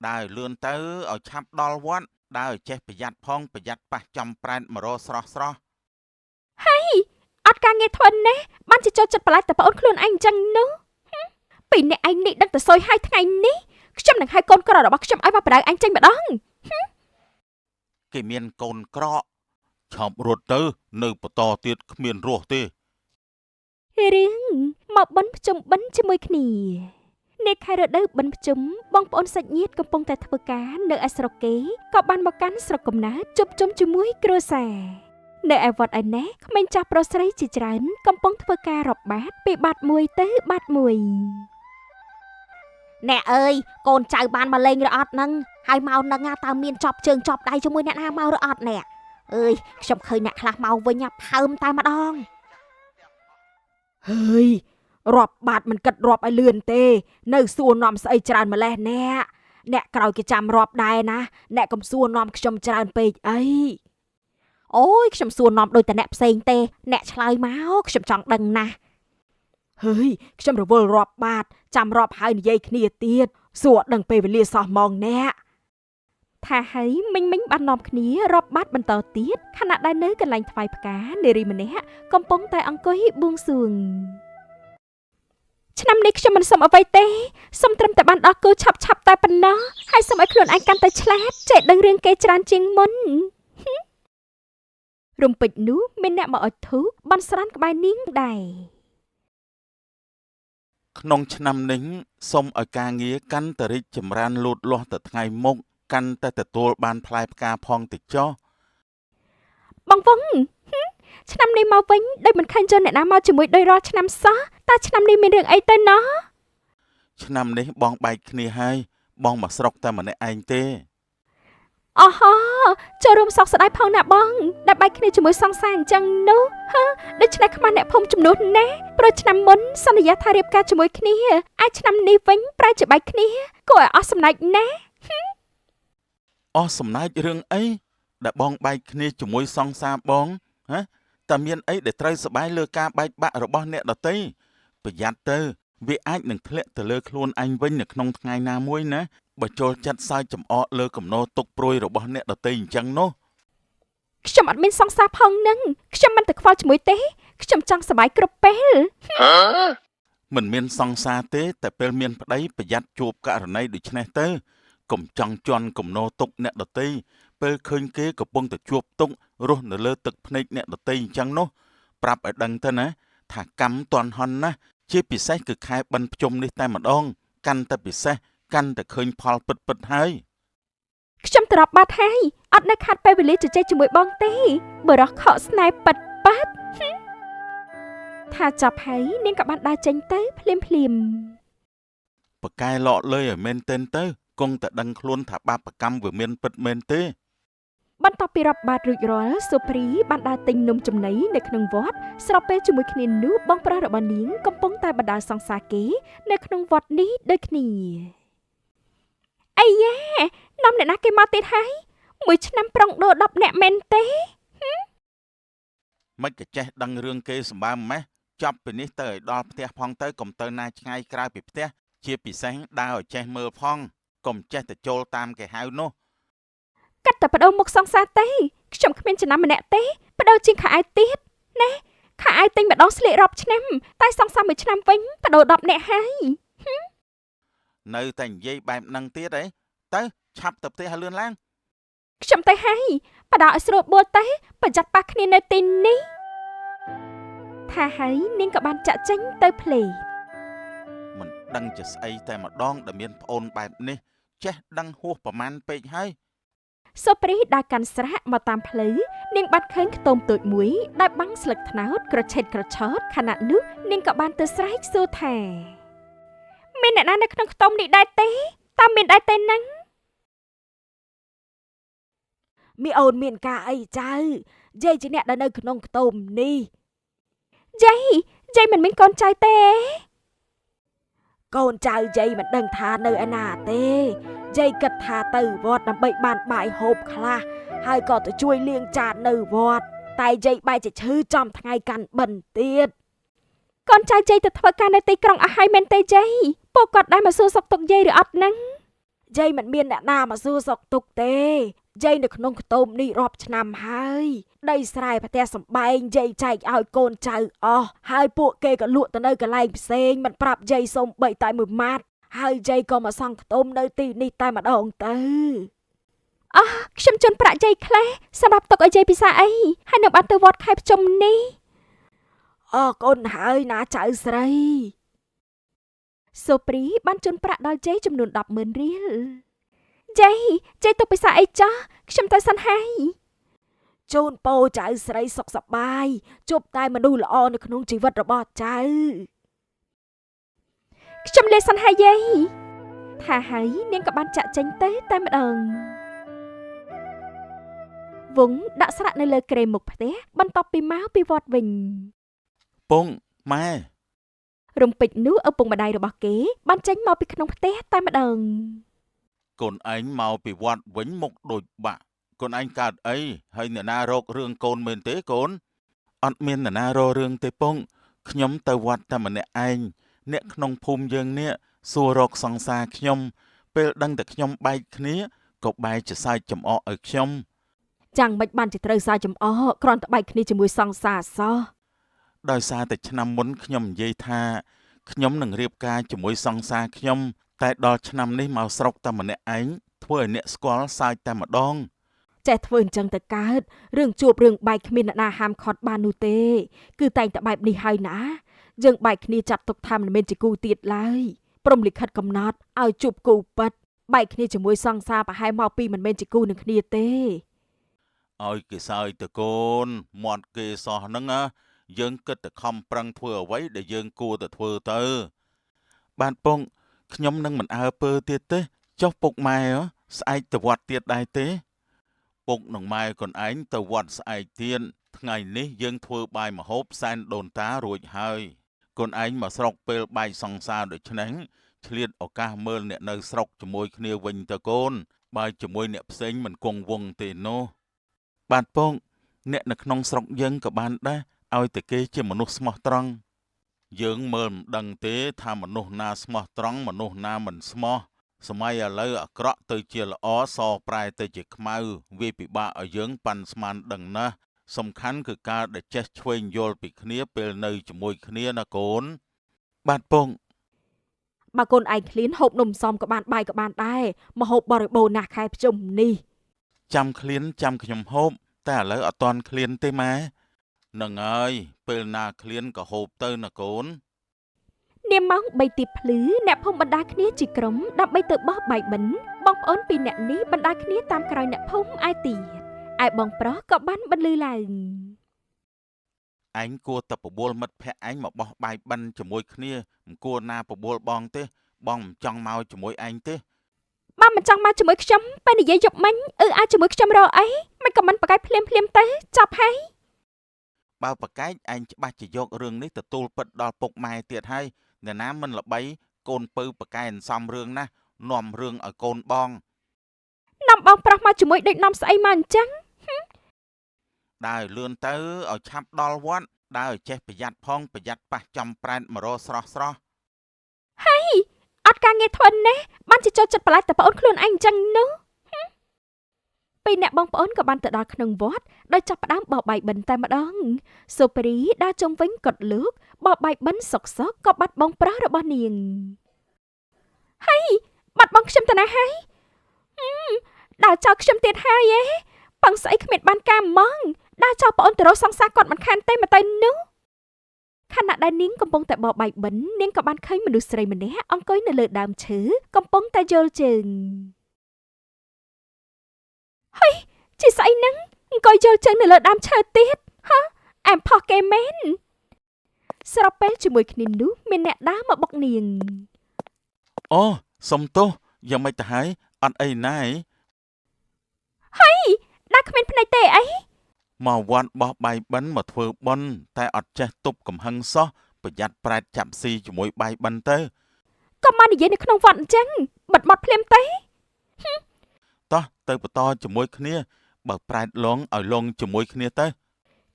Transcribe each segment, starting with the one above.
ដើរឲ្យលឿនទៅឲ្យឆាប់ដល់វត្តដើរឲ្យចេះប្រយ័ត្នផងប្រយ័ត្នប៉ះចំប្រែតមករស្រស់ស្រស់ អត់ការងារធ្វើណាស់បានជាចូលចិត្តប្រឡាចតែប្អូនខ្លួនឯងអញ្ចឹងនោះហឹមពីអ្នកឯងនេះដឹងតែសួយហើយថ្ងៃនេះខ្ញុំនឹងហៅកូនក្ររបស់ខ្ញុំឲ្យមកបដៅឯងចេញម្ដង គេមានកូនក្រកឆាប់រត់ទៅ នៅបន្តទៀតគ្មានរស់ទេ រឿងមកបិណ្ឌភ្ជុំបិណ្ឌជាមួយគ្នានៅខែរដូវបិណ្ឌភ្ជុំបងប្អូនសាច់ញាតិកំពុងតែធ្វើការនៅឯស្រុកគេក៏បានមកកាន់ស្រុកកំណើតជួបជុំជាមួយគ្រួសារនៅឯវត្តឯណេះក្មេងចាស់ប្រុសស្រីជាច្រើនកំពុងធ្វើការរាប់បាតពីបាតមួយទៅបាតមួយ អ្នកអើយកូនចៅបានមកលេងឬអត់ហ្នឹងហើយមកហ្នឹងណាតើមានចប់ជើងចប់ដៃជាមួយអ្នកណាមកឬអត់អ្នកអើយខ្ញុំឃើញអ្នកខ្លះមកវិញណាផើមតែម្ដង ហើយរាប់បាតមិនគិតរាប់ឲ្យលឿនទេ នៅសួរនាំស្អីច្រើនម្លេះអ្នកអ្នកក្រោយគេចាំរាប់ដែរណាអ្នកកុំសួរនាំខ្ញុំច្រើនពេកអី អូយខ្ញុំសួរនាំដូចតែអ្នកផ្សេងទេអ្នកឆ្លើយមកខ្ញុំចង់ដឹងណាស់ ហើយខ្ញុំរវល់រាប់បាតចាំរាប់ហើយនិយាយគ្នាទៀតសួរអត់ដឹងពេលវេលាសោះហ្មងអ្នក ថាហើយមិញមិញបាននាំគ្នារាប់បាតបន្តទៀតខណៈដែលនៅកន្លែងថ្វាយផ្កានារីម្នាក់កំពុងតែអង្គុយបួងសួងឆ្នាំនេះខ្ញុំមិនសុំអ្វីទេសុំត្រឹមតែបានដល់គូឆាប់ឆាប់ៗតែប៉ុណ្ណោះហើយសុំឲ្យខ្លួនឯងកាន់តែឆ្លាតចេះដឹងរឿងគេច្រើនជាងមុនហឹមរំពេចនោះមានអ្នកមកអុជធូបបានស្រានក្បែរនាងដែរ ក្នុងឆ្នាំនេះសូមឲ្យការងារកាន់តែរីកចម្រើនលូតលាស់ទៅថ្ងៃមុខកាន់តែទទួលបានផ្លែផ្កាផងទៅចុះ បងវងហឹមឆ្នាំនេះមកវិញដូចមិនឃើញជនអ្នកណាមកជាមួយដោយរាល់ឆ្នាំសោះតើឆ្នាំនេះមានរឿងអីទៅណោះ ឆ្នាំនេះបងបែកគ្នាហើយបងមកស្រុកតែម្នាក់ឯងទេ អូហូចូលរួមសោកស្ដាយផងណាបងដែលបែកគ្នាជាមួយសង្សារអញ្ចឹងនោះហឺដូច្នេះខ្មាស់អ្នកភូមិចំនួនណាស់ព្រោះឆ្នាំមុនសន្យាថារៀបការជាមួយគ្នាឯឆ្នាំនេះវិញប្រែជាបែកគ្នាគួរឲ្យអស់សំណើចណាស់ អស់សំណើចរឿងអីដែលបងបែកគ្នាជាមួយសង្សារបងហ៎តើមានអីដែលត្រូវសប្បាយលើការបែកបាក់របស់អ្នកដទៃប្រយ័ត្នទៅវាអាចនឹងធ្លាក់ទៅលើខ្លួនឯងវិញនៅក្នុងថ្ងៃណាមួយណាបើចូលចិត្តសើចចំអកលើគំនរទុក្ខព្រួយរបស់អ្នកដទៃអញ្ចឹងនោះ ខ្ញុំអត់មានសង្សារផងនឹងខ្ញុំមិនទៅខ្វល់ជាមួយទេខ្ញុំចង់សប្បាយគ្រប់ពេល មិនមានសង្សារទេតែពេលមានប្តីប្រយ័ត្នជួបករណីដូចនេះទៅកុំចង់ជន់គំនរទុក្ខអ្នកដទៃពេលឃើញគេកំពុងតែជួបទុក្ខរស់នៅលើទឹកភ្នែកអ្នកដទៃអញ្ចឹងនោះប្រាប់ឲ្យដឹងទៅណាថាកម្មតន់ហន់ណាស់ជាពិសេសគឺខែបិណ្ឌភ្ជុំនេះតែម្ដងកាន់តែពិសេសកាន់តែឃើញផលពិតពិតៗហើយ ខ្ញុំត្រប់បាត់ហើយអត់នៅខាត់ពេលវេលាជជែកជាមួយបងទេបរោះខកស្នេហ៍ប៉ិតប៉ាត់ហឹមថាចាប់ហើយនាងក៏បានដើរចេញទៅភ្លាមភ្លាមៗ ប្រកែលក់លើយឲ្យមែនទែនទៅគង់តែដឹងខ្លួនថាបាបកម្មវាមានពិតមែនទេ បន្ទាប់ពីរាប់បាតរួចរាល់សុព្រីបានដើរទិញនំចំណីនៅក្នុងវត្តស្របពេលជាមួយគ្នានោះបងប្រុសរបស់នាងកំពុងតែបណ្ដើរសង្សារគេនៅក្នុងវត្តនេះដូចគ្នាអាយ៉ានាំអ្នកណាគេមកទៀតហើយមួយឆ្នាំប្រុងដូរ10នាក់មែនទេ មិនក៏ចេះដឹងរឿងគេសម្បើមម៉េះចាប់ពីនេះទៅឲ្យដល់ផ្ទះផងទៅកុំទៅណាឆ្ងាយក្រៅពីផ្ទះជាពិសេសដើរឲ្យចេះមើលផងកុំចេះតែចូលតាមគេហៅនោះ កាត់តែបដូរមុខសង្សារទេខ្ញុំគ្មានចំណាំម្នាក់ទេបដូរជាងខោអាវទៀតណែខោអាវទិញម្ដងស្លៀករាប់ឆ្នាំតែសង្សារមួយឆ្នាំវិញបដូរ10នាក់ហើយ នៅតែនិយាយបែបហ្នឹងទៀតអីទៅឆាប់ទៅផ្ទះឲ្យលឿនឡើង ខ្ញុំទៅហើយបដោឲ្យស្រួលបួលទៅប្រយ័ត្នប៉ះគ្នានៅទីនេះថាហើយនាងក៏បានចាក់ចេញទៅភ្លេ មិនដឹងជាស្អីតែម្ដងដែលមានប្អូនបែបនេះចេះដឹងហួសប្រមាណពេកហើយ សូព្រីដើរកាន់ស្រះមកតាមផ្លូវនាងបានឃើញខ្ទមតូចមួយដែលបាំងស្លឹកត្នោតក្រឆេតក្រឆោតខណៈនោះនាងក៏បានទៅស្រែកសួរថាមានអ្នកណានៅក្នុងខ្ទមនេះដែរទេតើមានដែរទេនឹង មីអូនមានការអីចៅយាយជាអ្នកដែលនៅក្នុងខ្ទមនេះ យាយយាយមិនមានកូនចៅទេ កូនចៅយាយមិនដឹងថានៅឯណាទេយាយគិតថាទៅវត្តដើម្បីបានបាយហូបខ្លះហើយក៏ទៅជួយលាងចាននៅវត្តតែយាយបែរជាឈឺចំថ្ងៃកាន់បិណ្ឌទៀត កូនចៅយាយទៅធ្វើការនៅទីក្រុងអស់ហើយមែនទេយាយពួកគាត់ដែរមកសួរសុខទុក្ខយាយឬអត់ហ្នឹង យាយមិនមានអ្នកណាមកសួរសុខទុក្ខទេយាយនៅក្នុងខ្ទមនេះរាប់ឆ្នាំហើយដីស្រែផ្ទះសម្បែងយាយចែកឲ្យកូនចៅអស់ហើយពួកគេក៏លក់ទៅនៅកន្លែងផ្សេងមិនប្រាប់យាយសូម្បីតែមួយម៉ាត់ហើយយាយក៏មកសង់ខ្ទមនៅទីនេះតែម្ដងទៅ អោះខ្ញុំជូនប្រាក់យាយខ្លះសម្រាប់ទុកឲ្យយាយពិសាអីហើយនឹងបានទៅវត្តខែភ្ជុំនេះ អរគុណហើយណាចៅស្រី សូព្រីបានជូនប្រាក់ដល់យាយចំនួន100000រៀលយាយយាយទុកពិសាអីចាស់ខ្ញុំទៅសិនហើយ ជូនពោចៅស្រីសុខសប្បាយជួបតែមនុស្សល្អនៅក្នុងជីវិតរបស់ចៅ ខ្ញុំលេសិនហើយយាយថាហើយនាងក៏បានចាក់ចេញទៅតែម្ដងវងដាក់ស្រាក់នៅលើគ្រែមុខផ្ទះបន្ទាប់ពីមកពីវត្តវិញ ពងម៉ែ រំពេចនោះឪពុកម្ដាយរបស់គេបានចេញមកពីក្នុងផ្ទះតែម្ដង កូនឯងមកពីវត្តវិញមុខដូចបាក់កូនឯងកើតអីហើយអ្នកណារករឿងកូនមែនទេកូនអត់មានអ្នកណារករឿងទេពងខ្ញុំទៅវត្តតែម្នាក់ឯងអ្នកក្នុងភូមិយើងនេះសួររកសង្សារខ្ញុំពេលដឹងតែខ្ញុំបែកគ្នាក៏បែរជាសើចចំអកឲ្យខ្ញុំ ចាំងមិនបានជាត្រូវសារចំអកគ្រាន់តែបែកគ្នាជាមួយសង្សារសោះ ដោយសារតែឆ្នាំមុនខ្ញុំនិយាយថាខ្ញុំនឹងរៀបការជាមួយសង្សារខ្ញុំតែដល់ឆ្នាំនេះមកស្រុកតែម្នាក់ឯងធ្វើឲ្យអ្នកស្គាល់សើចតែម្ដង ចេះធ្វើអញ្ចឹងទៅកើតរឿងជួបរឿងបែកគ្មានអ្នកណាហាមឃាត់បាននោះទេគឺតែងតែបែបនេះហើយណាយើងបែកគ្នាចាត់ទុកថាមិនមែនជាគូទៀតឡើយព្រមលិខិតកំណត់ឲ្យជួបគូពិតបែកគ្នាជាមួយសង្សារប្រហែលមកពីមិនមែនជាគូនឹងគ្នាទេ ឲ្យគេសើចទៅកូនមាត់គេសោះហ្នឹងណាយើងគិតតែខំប្រឹងធ្វើអ្វីដែលយើងគួរតែធ្វើទៅបាទពងខ្ញុំនឹងមិនអើពើទៀតទេចុះពុកម៉ែហ៎ស្អែកទៅវត្តទៀតដែរទេពុកនឹងម៉ែកូនឯងទៅវត្តស្អែកទៀតថ្ងៃនេះយើងធ្វើបាយម្ហូបសែនដូនតារួចហើយកូនឯងមកស្រុកពេលបែកសង្សារដូច្នេះឆ្លៀតឱកាសមើលអ្នកនៅស្រុកជាមួយគ្នាវិញទៅកូនបើជាមួយអ្នកផ្សេងមិនគង់វង្សទេនោះបាទពងអ្នកនៅក្នុងស្រុកយើងក៏បានដែរឲ្យតែគេជាមនុស្សស្មោះត្រង់យើងមើលមិនដឹងទេថាមនុស្សណាស្មោះត្រង់មនុស្សណាមិនស្មោះសម័យឥឡូវអាក្រក់ទៅជាល្អសប្រែទៅជាខ្មៅវាពិបាកឲ្យយើងប៉ាន់ស្មានដឹងណាស់សំខាន់គឺការដែលចេះឆ្វេងយល់ពីគ្នាពេលនៅជាមួយគ្នាណាកូនបាទពង បើកូនឯងឃ្លានហូបនំសំក៏បានបាយក៏បានដែរមកហូបបរិបូរណ៍ណាស់ខែភ្ជុំនេះ ចាំឃ្លានចាំខ្ញុំហូបតែឥឡូវអត់ទាន់ឃ្លានទេម៉ែហ្នឹងហើយពេលណាឃ្លានក៏ហូបទៅណាកូន នាម៉ោង3ទៀបភ្លឺអ្នកភូមិបណ្ដាគ្នាជាក្រុមដើម្បីទៅបោះបាយបិណ្ឌបងប្អូនពីរអ្នកនេះបណ្ដាគ្នាតាមក្រោយអ្នកភូមិឯទៀតឯបងប្រុសក៏បានបន្លឺឡើង ឯងគួរតែបបួលមិត្តភក្តិឯងមកបោះបាយបិណ្ឌជាមួយគ្នាមិនគួរណាបបួលបងទេបងមិនចង់មកជាមួយឯងទេ បើមិនចង់មកជាមួយខ្ញុំពេលនិយាយយប់មិញអឺអាចជាមួយខ្ញុំរកអីមិនក៏មិនប្រកែកភ្លាមភ្លាមទៅចាប់ហើយ បើប្រកែកឯងច្បាស់ជាយករឿងនេះទៅទូលពិតដល់ពុកម៉ែទៀតហើយអ្នកណាមិនល្បីកូនពៅប្រកែកអន្សំរឿងណាស់នាំរឿងឲ្យកូនបង នាំបងប្រុសមកជាមួយដូចនាំស្អីមកអញ្ចឹង ដើរឲ្យលឿនទៅឲ្យឆាប់ដល់វត្តដើរឲ្យចេះប្រយ័ត្នផងប្រយ័ត្នប៉ះចំប្រែតមករស្រស់ស្រស់ អត់ការងារធ្វើណាស់បានជាចូលចិត្តប្រឡាចតែប្អូនខ្លួនឯងអញ្ចឹងនោះហឹមពេលអ្នកបងប្អូនក៏បានទៅដល់ក្នុងវត្តដោយចាប់ផ្ដើមបោះបាយបិណ្ឌតែម្ដងសូព្រីដើរជុំវិញកត់លើកបោះបាយបិណ្ឌសុកសុកក៏បាត់បងប្រុសរបស់នាងហើយបាត់បងខ្ញុំទៅណាហើយហឹមដើរចោលខ្ញុំទៀតហើយឯងប៉ឹងស្អីគ្មានបានការហ្មងដើរចោលប្អូនទៅរកសង្សារគាត់មិនខានទេមកទៅនោះខណៈដែលនាងកំពុងតែបោះបាយបិណ្ឌនាងក៏បានឃើញមនុស្សស្រីម្នាក់អង្គុយនៅលើដើមឈើកំពុងតែយល់ជើងហើយជាស្អីហ្នឹងអង្គុយយល់ជើងនៅលើដើមឈើទៀតហ៎អែមផុសគេមែនស្របពេលជាមួយគ្នានោះមានអ្នកដើរមកបុកនាង អូសុំទោសយ៉ាងម៉េចទៅហើយអត់អីណាឯង ដើរគ្មានភ្នែកទេអី មកវត្តបោះបាយបិណ្ឌមកធ្វើបុណ្យតែអត់ចេះទប់កំហឹងសោះប្រយ័ត្នប្រែតចាប់ស៊ីជាមួយបាយបិណ្ឌទៅ ក៏មកនិយាយនៅក្នុងវត្តអញ្ចឹងបិទមាត់ភ្លាមទេ តោះទៅបន្តជាមួយគ្នាបើប្រែតលងឲ្យលងជាមួយគ្នាទៅ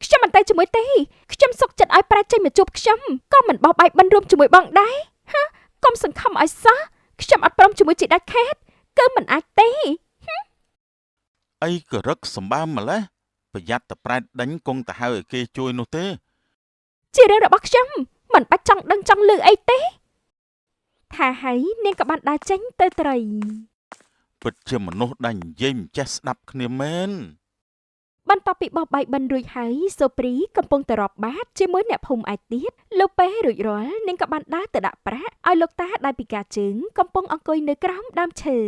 ខ្ញុំមិនទៅជាមួយទេខ្ញុំសុកចិត្តឲ្យប្រែតចេញមកជួបខ្ញុំក៏មិនបោះបាយបិណ្ឌរួមជាមួយបងដែរហ៎កុំសង្ឃឹមឲ្យសោះខ្ញុំអត់ព្រមជាមួយជីដាច់ខាត គឺមិនអាចទេ អីក៏រឹកសម្បើមម្លេះប្រយ័ត្នតែប្រែតដេញគង់ទៅហៅឲ្យគេជួយនោះទេ ជារឿងរបស់ខ្ញុំមិនបាច់ចង់ដឹងចង់ឮអីទេថាហើយនាងក៏បានដើរចេញទៅត្រី ពិតជាមនុស្សដែលនិយាយមិនចេះស្ដាប់គ្នាមែន បន្ទាប់ពីបោះបាយបិណ្ឌរួចហើយសូព្រីកំពុងតែរាប់បាតជាមួយអ្នកភូមិឯទៀតលោកពេលរួចរាល់នាងក៏បានដើរទៅដាក់ប្រាក់ឲ្យលោកតាដែលពិការជើងកំពុងអង្គុយនៅក្រោមដើមឈើ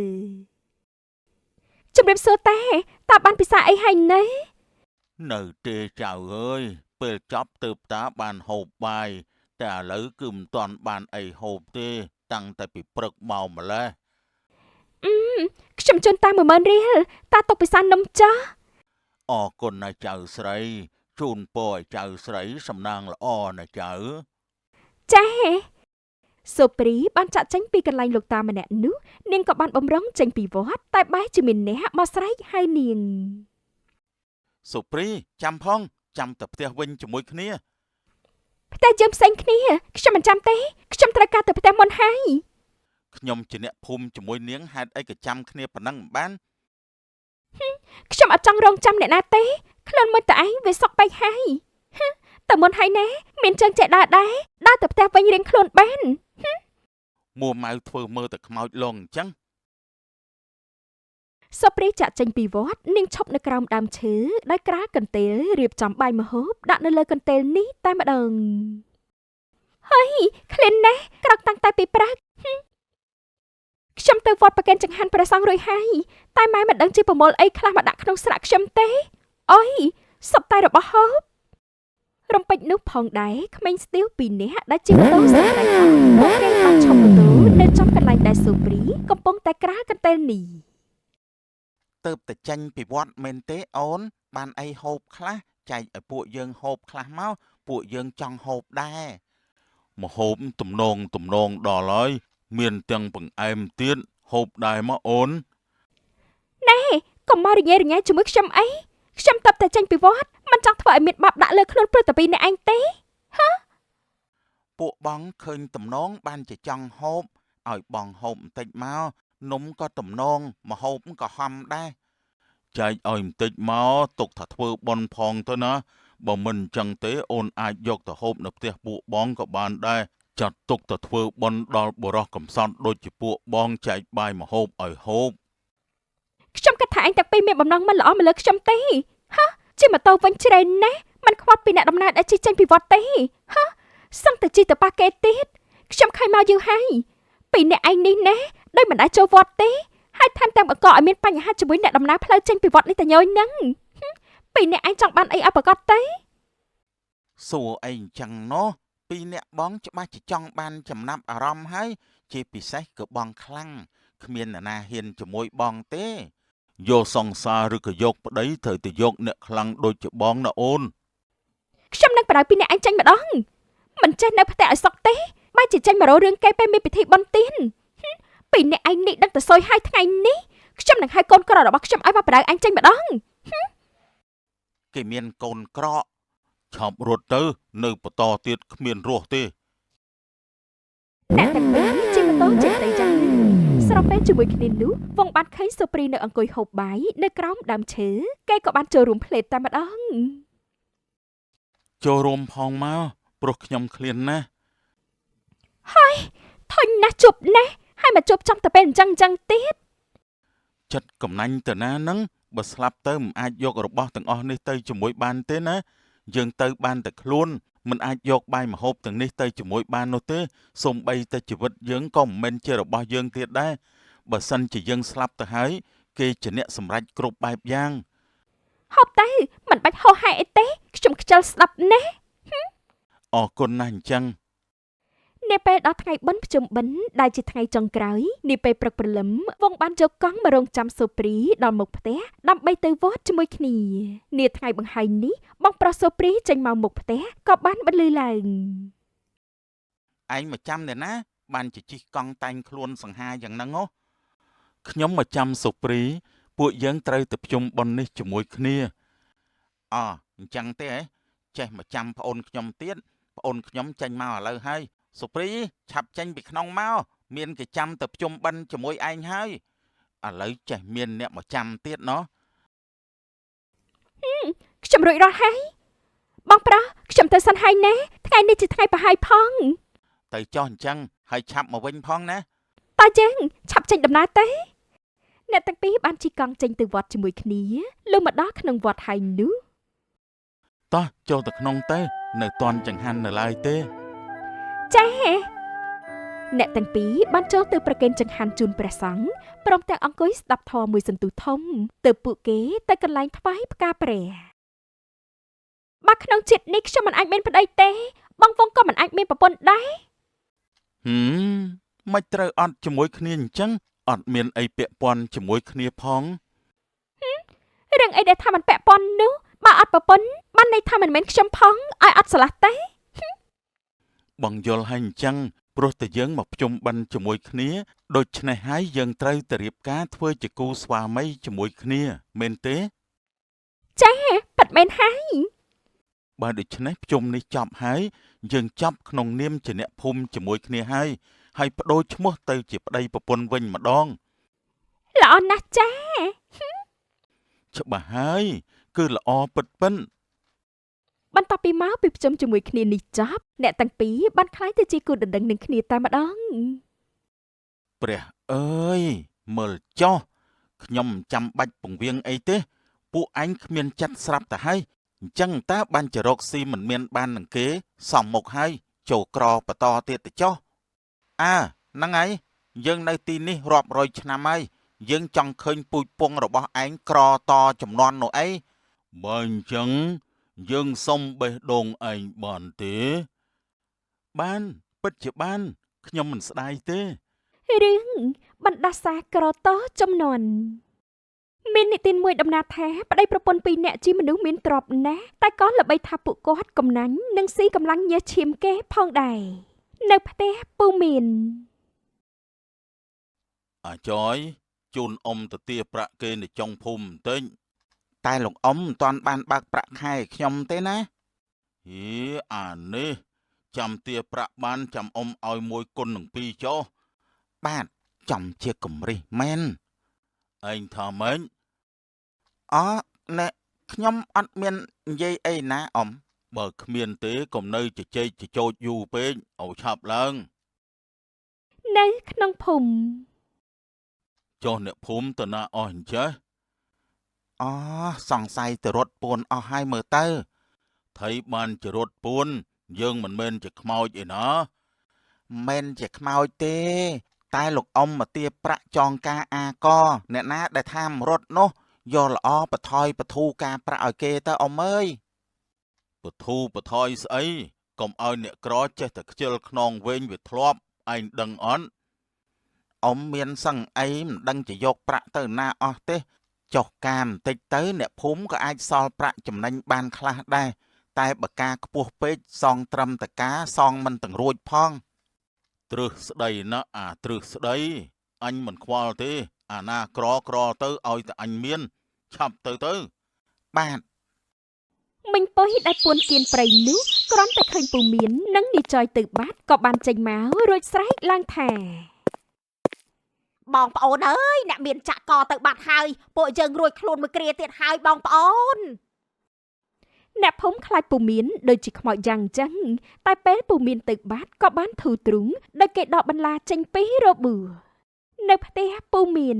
ជំរាបសួរតាតាបានពិសាអីហើយនៅ នៅទេចៅអើយពេលចប់ទើបតាបានហូបបាយតែឥឡូវគឺមិនទាន់បានអីហូបទេ តាំងតែពីព្រឹកមកម្លេះ ខ្ញុំជូនតា10000រៀលតាទុកពិសានំចោះ អរគុណណាស់ចៅស្រីជូនពរឲ្យចៅស្រីសំណាងល្អណាស់ចៅ ចាសូព្រីបានចាក់ចេញពីកន្លែងលោកតាម្នាក់នោះនាងក៏បានបំរុងចេញពីវត្តតែបែរជាមានអ្នកមកស្រែកហៅនាង សូព្រីចាំផងចាំទៅផ្ទះវិញជាមួយគ្នា ផ្ទះយើងផ្សេងគ្នាខ្ញុំមិនចាំទេខ្ញុំត្រូវការទៅផ្ទះមុនហើយ ខ្ញុំជាអ្នកភូមិជាមួយនាងហេតុអីក៏ចាំគ្នាប៉ុណ្ណឹងមិនបាន ខ្ញុំអត់ចង់រងចាំអ្នកណាទេខ្លួនមួយតែឯងវាសុកពេកហើយតែមុនហើយណាមានជើងចេះដើរដែរដើរទៅផ្ទះវិញរៀងខ្លួនបាន មួម៉ៅធ្វើមើលតែខ្មោចលងអញ្ចឹង សូព្រីចាក់ចេញពីវត្តនាងឈប់នៅក្រោមដើមឈើដោយក្រាលកន្ទេលរៀបចំបាយម្ហូបដាក់នៅលើកន្ទេលនេះតែម្ដងហើយឃ្លានណាស់ក្រោកតាំងតែពីព្រឹកខ្ញុំទៅវត្តប្រគេនចង្ហាន់ព្រះសង្ឃរួចហើយតែម៉ែមិនដឹងជាប្រមូលអីខ្លះមកដាក់ក្នុងស្រាក់ខ្ញុំទេអុយសុទ្ធតែរបស់ហូបរំពេចនោះផងដែរក្មេងស្ទាវពីរនាក់ដែលជិះម៉ូតូសែនតែពួកគេបានឈប់ម៉ូតូនៅចំកន្លែងដែលសូព្រីកំពុងតែក្រាលកន្ទេលនេះ ទៅតែចេញពីវត្តមែនទេអូនបានអីហូបខ្លះចែកឲ្យពួកយើងហូបខ្លះមកពួកយើងចង់ហូបដែរមកហូបទំនងទំនងដល់ហើយមានទាំងបង្អែមទៀតហូបដែរមកអូន ណែកុំមករញ៉េរញ៉ៃជាមួយខ្ញុំអីខ្ញុំតបតែចេញពីវត្តមិនចង់ធ្វើឲ្យមានបាបដាក់លើខ្លួនព្រោះតែពីអ្នកឯងទេ ពួកបងឃើញទំនងបានជាចង់ហូបឲ្យបងហូបបន្តិចមកនំក៏ទំនងមកហូបក៏ហំដែរចែកឲ្យបន្តិចមកទុកថាធ្វើបុណ្យផងទៅណាបើមិនអញ្ចឹងទេអូនអាចយកទៅហូបនៅផ្ទះពួកបងក៏បានដែរចាត់ទុកទៅធ្វើបុណ្យដល់បុរសកំសត់ដូចជាពួកបងចែកបាយមកហូបឲ្យហូប ខ្ញុំគិតថាឯងទាំងពីរមានបំណងមិនល្អមកលើខ្ញុំទេហ៎ជិះម៉ូតូវិញជ្រែនណាស់មិនខ្វល់ពីអ្នកដំណើរដែលជិះចេញពីវត្តទេហ៎សឹងតែជិះទៅប៉ះគេទៀតខ្ញុំខៃមកយូរហើយពីអ្នកឯងនេះណាដោយមិនដែលចូលវត្តទេហើយថែមទាំងបង្កឲ្យមានបញ្ហាជាមួយអ្នកដំណើរផ្លូវចេញពីវត្តនេះតញយហ្នឹងពីអ្នកឯងចង់បានអីឲ្យប្រកបទេ សួរអីអញ្ចឹងណោះពីអ្នកបងច្បាស់ជាចង់បានចំណាប់អារម្មណ៍ហើយជាពិសេសគឺបងខ្លាំងគ្មានអ្នកណាហ៊ានជាមួយបងទេយកសង្សារឬក៏យកប្តីត្រូវតែយកអ្នកខ្លាំងដូចជាបងណាអូន ខ្ញុំនឹងបដៅពីអ្នកឯងចេញម្ដងមិនចេះនៅផ្ទះឲ្យសុខទេបែរជាចេញមករករឿងគេពេលមានពិធីបុណ្យទានពីអ្នកឯងនេះដឹងតែសួយហើយថ្ងៃនេះខ្ញុំនឹងហៅកូនក្ររបស់ខ្ញុំឲ្យមកបដៅឯងចេញម្ដង គេមានកូនក្រក់ឆាប់រត់ទៅនៅបន្តទៀតគ្មានរស់ទេ អ្នកទាំងពីរជិះម៉ូតូចេញទៅយ៉ាងលឿនស្របពេលជាមួយគ្នានោះវងបានឃើញសូព្រីនៅអង្គុយហូបបាយនៅក្រោមដើមឈើគេក៏បានចូលរួមផ្លេតតែម្ដង ចូលរួមផងមកព្រោះខ្ញុំឃ្លានណាស់ ហើយធុញណាស់ជប់ណាស់ហើយមកជប់ចំតែពេលអញ្ចឹងអញ្ចឹងទៀត ចិត្តកំណាញ់ទៅណាហ្នឹងបើស្លាប់ទៅមិនអាចយករបស់ទាំងអស់នេះទៅជាមួយបានទេណាយើងទៅបានតែខ្លួនមិនអាចយកបាយម្ហូបទាំងនេះទៅជាមួយបាននោះទេសូម្បីតែជីវិតយើងក៏មិនមែនជារបស់យើងទៀតដែរបើសិនជាយើងស្លាប់ទៅហើយគេជាអ្នកសម្រេចគ្រប់បែបយ៉ាង ហូបទៅមិនបាច់ហោហែអីទេខ្ញុំខ្ជិលស្ដាប់ណាស់ អរគុណណាស់អញ្ចឹង នាពេលដល់ថ្ងៃបុណ្យភ្ជុំបិណ្ឌដែលជាថ្ងៃចុងក្រោយនាពេលព្រឹកព្រលឹមវងបានយកកង់មករងចាំសូព្រីដល់មុខផ្ទះដើម្បីទៅវត្តជាមួយគ្នានាថ្ងៃបង្ហើយនេះបងប្រុសសូព្រីចេញមកមុខផ្ទះក៏បានបន្លឺឡើង ឯងមកចាំអ្នកណាបានជាជិះកង់តែងខ្លួនសង្ហាយ៉ាងហ្នឹងហ៎ខ្ញុំមកចាំសូព្រីពួកយើងត្រូវទៅភ្ជុំបុណ្យនេះជាមួយគ្នាអអញ្ចឹងទេហ៎ចេះមកចាំប្អូនខ្ញុំទៀតប្អូនខ្ញុំចេញមកឥឡូវហើយសូព្រីឆាប់ចេញពីក្នុងមកមានគេចាំទៅភ្ជុំបិណ្ឌជាមួយឯងហើយ ឥឡូវចេះមានអ្នកមកចាំទៀតណោះ ខ្ញុំរួចរាល់ហើយបងប្រុសខ្ញុំទៅសិនហើយណាថ្ងៃនេះជាថ្ងៃប្រហើយផង ទៅចោះអញ្ចឹងហើយឆាប់មកវិញផងណា តើយើងឆាប់ចេញដំណើរទេអ្នកទាំងពីរបានជិះកង់ចេញទៅវត្តជាមួយគ្នាលុះមកដល់ក្នុងវត្តហើយនោះ តោះចូលទៅក្នុងទៅ នៅតាន់ចង្ហាន់នៅឡើយទេ ចាអ្នកទាំងពីរបានចូលទៅប្រគេនចង្ហាន់ជូនព្រះសង្ឃព្រមទាំងអង្គុយស្ដាប់ធម៌មួយសន្ទុះធំទើបពួកគេទៅកន្លែងថ្វាយផ្កាព្រះបើក្នុងជាតិនេះខ្ញុំមិនអាចមានប្តីទេបងវងក៏មិនអាចមានប្រពន្ធដែរ ហឹមមិនត្រូវអត់ជាមួយគ្នាអញ្ចឹងអត់មានអីពាក់ព័ន្ធជាមួយគ្នាផង រឿងអីដែលថាមិនពាក់ព័ន្ធនោះបើអត់ប្រពន្ធបានន័យថាមិនមែនខ្ញុំផងឲ្យអត់ស្រឡះទេ បងយល់ហើយអញ្ចឹងព្រោះតែយើងមកភ្ជុំបិណ្ឌជាមួយគ្នាដូច្នេះហើយយើងត្រូវតែរៀបការធ្វើជាគូស្វាមីជាមួយគ្នាមែនទេ ប៉ិតមែនហើយ បើដូច្នេះភ្ជុំនេះចប់ហើយយើងចប់ក្នុងនាមជាអ្នកភូមិជាមួយគ្នាហើយហើយបដូរឈ្មោះទៅជាប្តីប្រពន្ធវិញម្ដង ល្អណាស់ចា ច្បាស់ហើយគឺល្អពិតពិន បន្ទាប់ពីមកពីភ្ជុំជាមួយគ្នានេះចប់អ្នកទាំងពីរបានក្លាយទៅជាគូដណ្ដឹងនឹងគ្នាតែម្ដង ព្រះអើយមើលចោះខ្ញុំមិនចាំបាច់ពង្វៀងអីទេពួកឯងគ្មានចិត្តស្រាប់ទៅហើយអញ្ចឹងតើបានចរកស៊ីមិនមានបាននឹងគេសំមុខហើយចូលក្របន្តទៀតទៅចោះអើហ្នឹងហើយយើងនៅទីនេះរាប់រយឆ្នាំហើយយើងចង់ឃើញពូជពងរបស់ឯងក្រតចំនួននោះអីបើអញ្ចឹងយើងសុំបេះដូងឯងបានទេបានពិតជាបានខ្ញុំមិនស្ដាយទេ រឿងបណ្ដាសាក្រតចំនួនមាននិទានមួយដំណាលថាប្តីប្រពន្ធពីរនាក់ជាមនុស្សមានទ្រព្យណាស់តែក៏ល្បីថាពួកគាត់កំណាញ់និងស៊ីកម្លាំងញើសឈាមគេផងដែរនៅផ្ទះពូមាន អាចយជូនអ៊ំទៅទាប្រាក់គេនៅចុងភូមិបន្តិចតែលោកអ៊ំមិនទាន់បានបើកប្រាក់ខែខ្ញុំទេណាហេអានេះចាំទាប្រាក់បានចាំអ៊ំឲ្យមួយគុណនឹងពីរចុះបាទចំជាកំរិះមែនឯងថាម៉េចអណែខ្ញុំអត់មាននិយាយអីណាអ៊ំបើគ្មានទេកុំនៅជជែកជជោចយូរពេកឲ្យឆាប់ឡើង នៅក្នុងភូមិ ចុះអ្នកភូមិទៅណាអស់អញ្ចេះអូសង្ស័យទៅរត់ពួនអស់ហើយមើលទៅថៃបានជារត់ពួនយើងមិនមែនជាខ្មោចឯណាមិនជាខ្មោចទេតែលោកអ៊ំមកទាប្រាក់ចងការអាកអ្នកណាដែលថាមរត់នោះយកល្អបថយបធូការប្រាក់ឲ្យគេទៅអ៊ំអើយបធូបថយស្អីកុំឲ្យអ្នកក្រចេះតែខ្ជិលខ្នងវែងវាធ្លាប់ឯងដឹងអត់អ៊ំមានសឹងអីមិនដឹងជាយកប្រាក់ទៅណាអស់ទេចុះកាមបន្តិចទៅអ្នកភូមិក៏អាចសល់ប្រាក់ចំណេញបានខ្លះដែរតែបើការខ្ពស់ពេកសងត្រឹមតការសងមិនទាំងរួចផងទ្រឹស្ដីណាអាទ្រឹស្ដីអញមិនខ្វល់ទេអាណាក្រក្រទៅឲ្យតែអញមានឆាប់ទៅទៅបាទ មិញពុយដែលពួនគៀនព្រៃនោះគ្រាន់តែឃើញពូមាននិងនាយចយទៅបាត់ក៏បានចេញមករួចស្រែកឡើងថា បងប្អូនអើយអ្នកមានចាក់កទៅបាត់ហើយពួកយើងរួចខ្លួនមួយគ្រាទៀតហើយបងប្អូន អ្នកភូមិខ្លាចពូមានដូចជាខ្មោចយ៉ាងអញ្ចឹងតែពេលពូមានទៅបាត់ក៏បានធូរទ្រូងដោយគេដកបន្លាចេញពីរបួសនៅផ្ទះពូមាន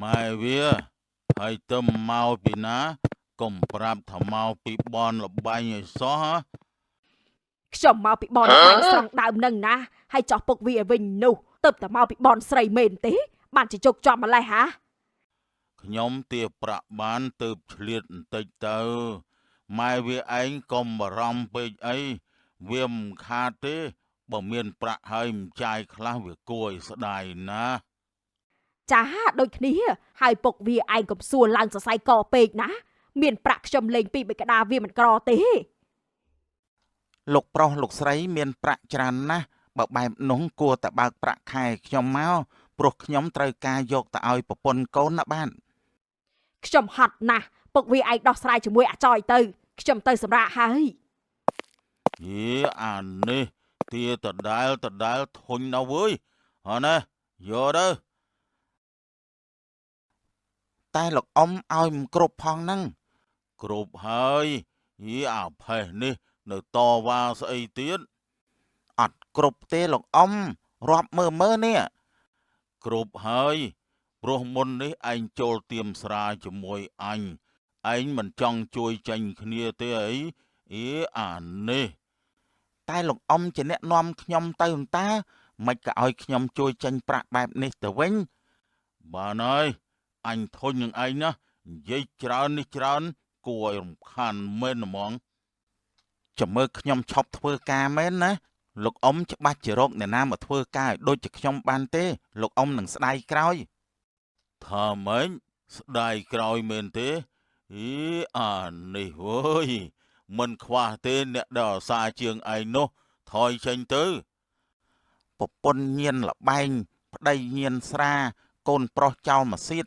ម៉ែវាហើយទៅមកពីណាកុំប្រាប់ថាមកពីបនលបែងឲ្យសោះហ៎ ខ្ញុំមកពីបនខាងស្រង់ដើមនឹងណាហើយចោះពុកវាឲ្យវិញនោះទៅតែមកពីបនស្រីមែនទេបានជាជោគចំម្លេះហា ខ្ញុំទាប្រាក់បានទៅឆ្លៀតបន្តិចទៅម៉ែវាឯងកុំបារម្ភពេកអីវាមិនខាតទេបើមានប្រាក់ហើយមិនចាយខ្លះវាគួរឲ្យស្ដាយណាស់ ចាដូចគ្នាហើយពុកវាឯងកុំសួរឡើងសរសៃកពេកណាមានប្រាក់ខ្ញុំលេងពីបិក្តាវាមិនក្រទេ លោកប្រុសលោកស្រីមានប្រាក់ច្រើនណាស់បើបែបនោះគួរតែបើកប្រាក់ខែខ្ញុំមកព្រោះខ្ញុំត្រូវការយកទៅឲ្យប្រពន្ធកូនណាបាទ ខ្ញុំហត់ណាស់ពុកវាឯងដោះស្រាយជាមួយអាចយទៅខ្ញុំទៅសម្រាកហើយ យេអានេះទាដដែលដដែលធុញណាស់វើយអរណាយកទៅ តែលោកអ៊ំឲ្យមិនគ្រប់ផងហ្នឹងគ្រប់ហើយយីអាផេះនេះនៅតវ៉ាស្អីទៀតអត់គ្រប់ទេលោកអ៊ំរាប់មើលនេះគ្រប់ហើយព្រោះមុននេះឯងចូលទៀមស្រាជាមួយអញឯងមិនចង់ជួយចាញ់គ្នាទេអីអីអានេះតែលោកអ៊ំជាអ្នកនាំខ្ញុំទៅអន្តាមិនក៏ឲ្យខ្ញុំជួយចាញ់ប្រាក់បែបនេះទៅវិញបានហើយអញធុញនឹងឯងណានិយាយច្រើននេះច្រើនគួរឲ្យរំខានមែនហ្មងចាំមើលខ្ញុំឈប់ធ្វើការមែនណាលោកអ៊ំច្បាស់ជារកអ្នកណាមកធ្វើការឲ្យដូចជាខ្ញុំបានទេលោកអ៊ំនឹងស្ដាយក្រោយថាម៉េចស្ដាយក្រោយមែនទេអីអានេះវើយមិនខ្វះទេអ្នកដែលអាសាជាងឯងនោះថយចេញទៅប្រពន្ធញៀនលបែងប្តីញៀនស្រាកូនប្រុសចោលមកសៀត